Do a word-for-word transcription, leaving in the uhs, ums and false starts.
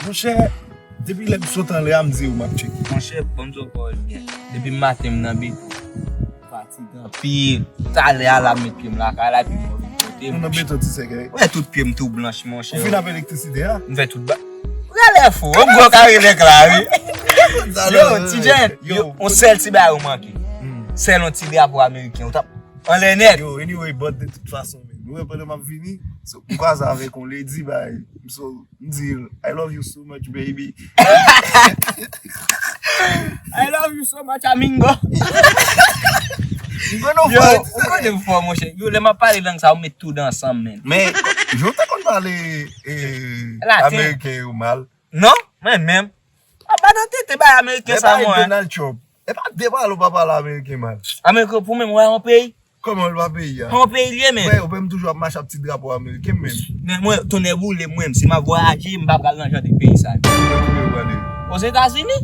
Monchè, depi lè m sot anlè a, m di w m ap tcheke. Monchè, bon, m di w pawòl byen. Depi maten m nan bit. Fatig anpil. Talè a la m met pye m lakay la, epi m vin kote m. Ou nan beton ti sèkèy. Wè, tout pye m tou blanch, monchè. Ou fin ap elektrisite a? M fè tout ba. Rele fou, yon gwo kare nèg la, wi. Yo, ti Jen, yo, yon sèl ti bagay ou manke. Sèl yon ti drapo ameriken, ou t ap anlè nèt. Yo, anyway, but de tout fason, men. Nou wè pandan m ap vini, so, m kwaze avèk yon lady, bay, m so, m di l, "I love you so much, baby." "I love you so much, Amingo." M konn ou fò, ou konnen m fò, monchè. Yo, lè m ap pale lang sa, ou met tout ansanm, men. Men, yo te konn pale, eh, ameriken yo mal. Non, mwen menm. Ap ba nan tete bay ameriken sa, mwen. Donald Trump. E pa de pale ou pa pale ameriken mal. Ameriken pou menm, wè yon peyi. Kòman l pa peyi a? Yon peyi l ye, men. Wè, ou menm toujou ap mache ap ti drapo ameriken menm. Men mwen, tonnè boule, mwen, si m ap vwayaje, m pa pral nan jan de peyi sa. Mwen kote ou prale? Ozetazini.